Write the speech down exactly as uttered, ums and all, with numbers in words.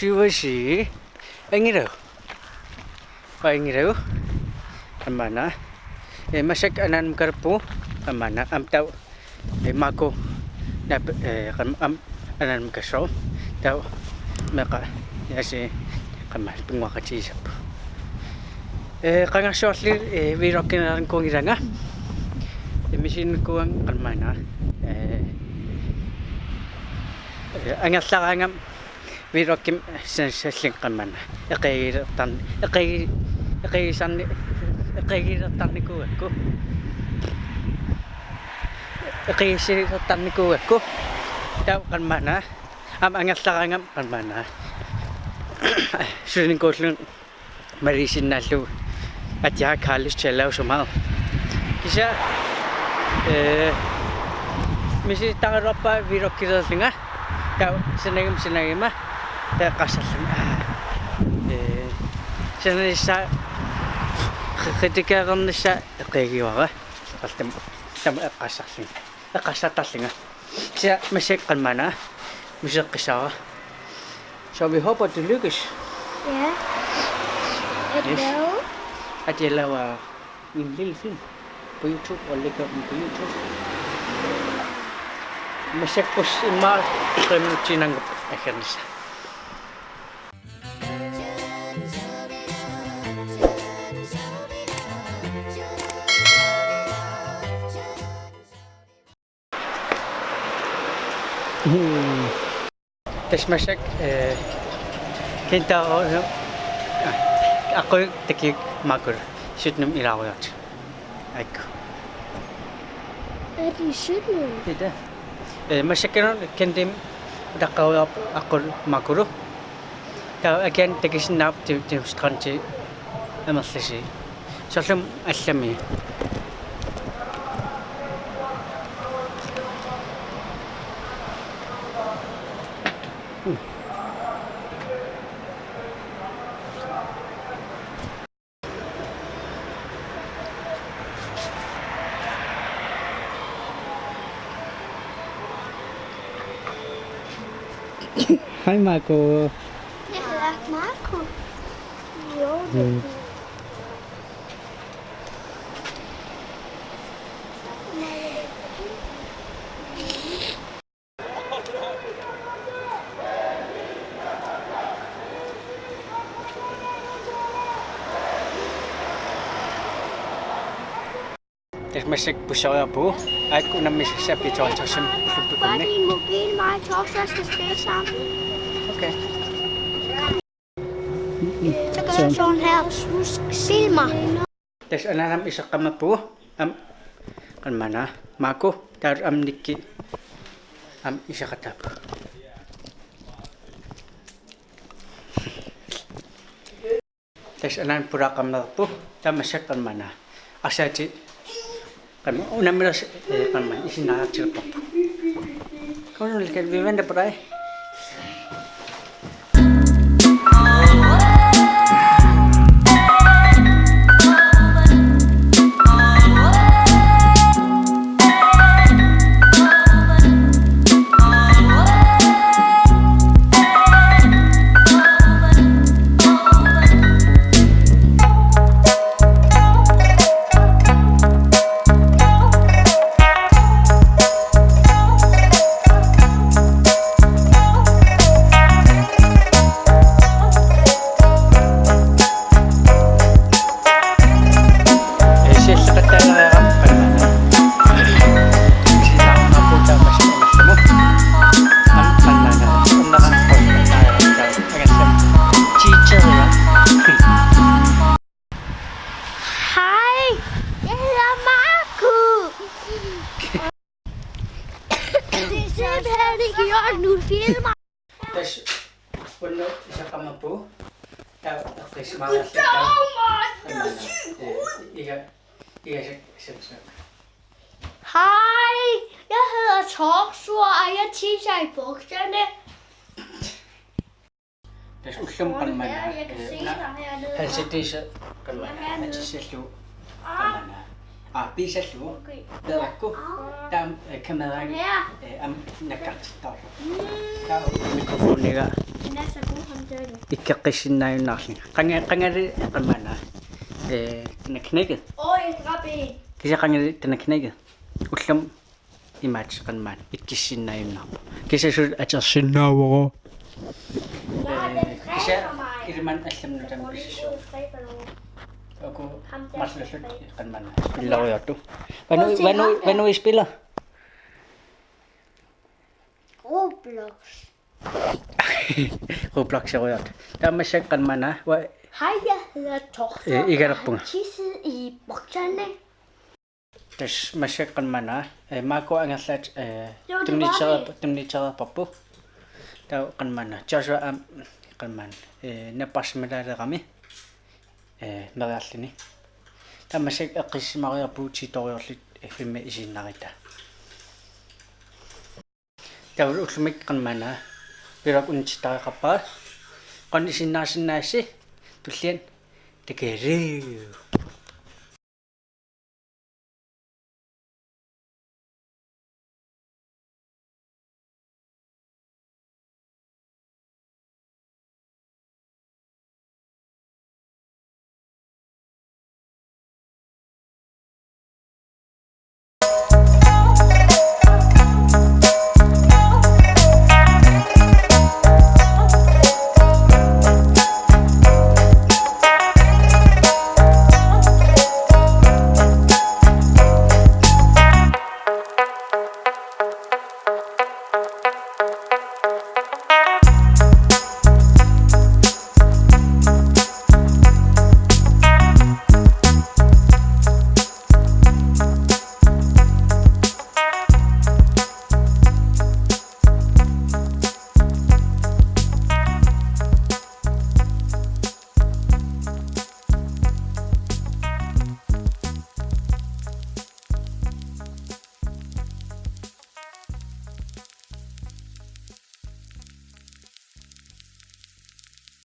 Siuasi. Angilagu. Angilagu. Qammaanna. Eh, massakkut anaanamik kalappugut. Qammaanna. Aamma taava. Eh, Maku. Naap, eh, qam-, aamma anaanamik kassoq. Taava. Meeqqat. Yaasi. Qamma. Pinnguaqatigisappat. Eh, qangarsuarli, eh, vlogginikuunngilanga. Eh, misiginikuuara qammaanna. Eh, eh, angerlaraangama vloggimik sanassallunga qammaanna. Eqiagilertarn-, eqiagi-, eqiagisarni-, eqiagilertarnikuugakku. Eqiagilertarnikuugakku. Taava qammaanna. Aamma angerlaraangama qammaanna. Sulinikuullun maliisinnaallugu. At jeg har lyst til at lave så meget. Kisianni, eh, misilittagaluarpara vloggilerlunga. Taava sanagimma sanagimma. Taava eqqarsarlunga. Eh, sananissaa, redigerernissaa eqiagiuara. Taava taama, taama eqqarsarlunga. Eqqarsartarlunga. Kisianni massakkut qammaanna. Museqqissaara. Så vi håber, det lykkes. Ja. At Yes. lave. At jeg laver en lille film på YouTube og lægger den på YouTube. Massakkut immaqa tre minutsinangup agernissaa. Tassa massakkut, eh, kintaarlu, ah, aqqugu takiuk Maakulu, syttenimi ilaarujoortoq. Aajuku. Er det sytten? Det er det. Eh, massakkut Kendim utaqqarujoorpoq aqqulu Maakulu. Taava akan takusinnaavarput demonstranti amerlasi. Soorlumi allamik. Hej, Marco. Jeg hedder Marco. Jo, det Mm. Tassa massakkut pussoriarpugut. Aajuku unammisassapput tooghalvtredsimi ullup ukunni. Bare din mobil, mig og Torsvær skal spille sammen. Okay. Så gør jeg sådan her. Husk, spil mig. Tassa anaanama iseqqammerpugut. Aamma qammaanna Maakku, taava aamma Nikki. Aamma iseqataappoq. Tassa anaanama pulaaqqammerpugut, taava massakkut qammaanna. Arsaati qamma unammilersi, eh, qamma isinnaariartilerparput. Kom nu, Nikki, vi venter på dig. Hej, jeg hedder Marco. Det er simpelthen ikke i orden, nu filmer. Tassa unammilersi iseqqammerpugut. Taava eqqissisimaarluta. Goddag, Marco. Goddag, Marco. Eh, iga, iga sek, sek, sek. Hej, jeg hedder Torsvær, og jeg tisser i bukserne. Tassa ullumi qammaanna, jeg kan se dig hernede. Hansi tissa qammaanna, hatissallugu qammaanna. Aa, piisallugu. Okay. Peerakku. Taava, eh, kameraga, eh, aamma nakkartittarlugu. Taava mikrofoniga. Den er så god, ham der. Ikkeqqissinnaajunnaarlunga. Qanga-, qangali qanmaanaa. Ee, taanna knækket. Åh, jeg dræbte en. Kisianni qangali taanna knækket. Ullumi imaattoq qanmaanaa. Ikkissinnaajunnaarpoq. Kisianni suli atorsinnaavara. Nej, den Kisianni dræber mig. Ilimanni allamut Jeg får taama lige pisissuu. ud af tre balloner. Uku Ham der marlullutik tilbage. Qanmaanaa. Spillerujoortut. Prøv at Hvad nu, se hvad nu, ham hvad der. nu I spiller? Roblox. Robloxerujoortut. Taava massakkut qanmaanaa. Hva-, Hej, jeg hedder Thor. Øh, ikke er der bunker. Tisset i bukserne. Tassa massakkut qanmaanaa. Ee, Marco Angerlaat, ee, Jo, det tunniussere-, var det. tunniussereerparput. Taava qanmaanaa. Joshua aamma qanmaanaa. Ee, napparsimmalaaleqami. Ee, meriarluni. Taava massakkut eqqissisimariarpugut tiitorujoorluta, ee, filmi isiinnarluta. Taava ullumikkut qanmaanaa. Pillugu unitsitariaqarpara. Qanoq isiinnarsinnaassi? Tulliani. Takuuk.